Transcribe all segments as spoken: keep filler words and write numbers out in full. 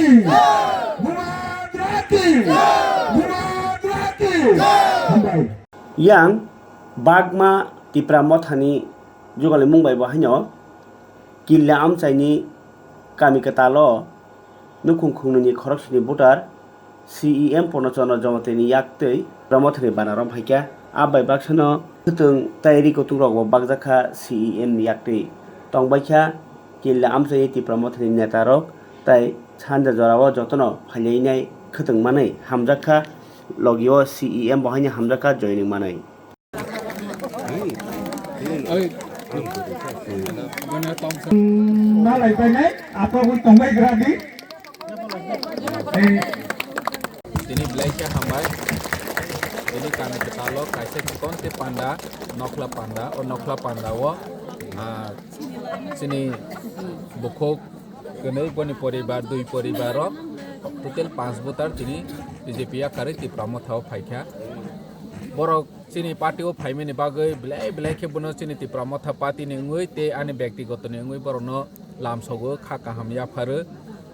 Bubagra ki! Bubagra ki! Hambai. Yang bagma Tipra Mothani jugalni mung bai bo haino Killa amchaini kami kwtalo nukhung khungnwini khoroksini voter C E M Purno Chandra Jamatia ni yak twi Tipra Mothani bana rom phaikha. A bai baksano khwtwng tei ri kutung rok bo bakjakha C E M ni yak twi. Tongbaikha Killa amchaini Tipra Mothani neta rok tei sanja jorao jotono phailainai khwtwng manwi hamjakha. Logio C E M bo haino hamjakha joining manwi. Malai painai, apa pun tongbai gradi. Tini belai khe hambai. Tini kami kwtalo kaisa chikonte panda, nokhla panda, o nokhla panda o, ah, chini bukhuk kwnwi boni poribar, dui poribar o total panch voter tini B J P yakarwi Tipra Motha o phaikha. Borok chini party o phaimani bagwi belai belai khe bono chini Tipra Motha party ni wngwi tei ani byaktigoto ni wngwi borokno lamsogo kha kaham yapharo.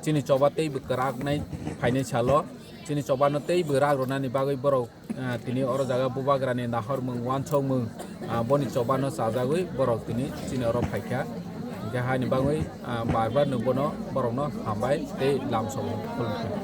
Chini choba teibo kwrak nai phainai salo chini choba no teibo rak rwnani bagwi borok, ah, tini oro jaga bubagra ni nahor mung wansok mung, ah, boni choba no chajagwi borok tini chini oro phaikha. Hingkhe haini bagwi, ah, bar bar no bono borok no hambai tei lamsogo khulumkha.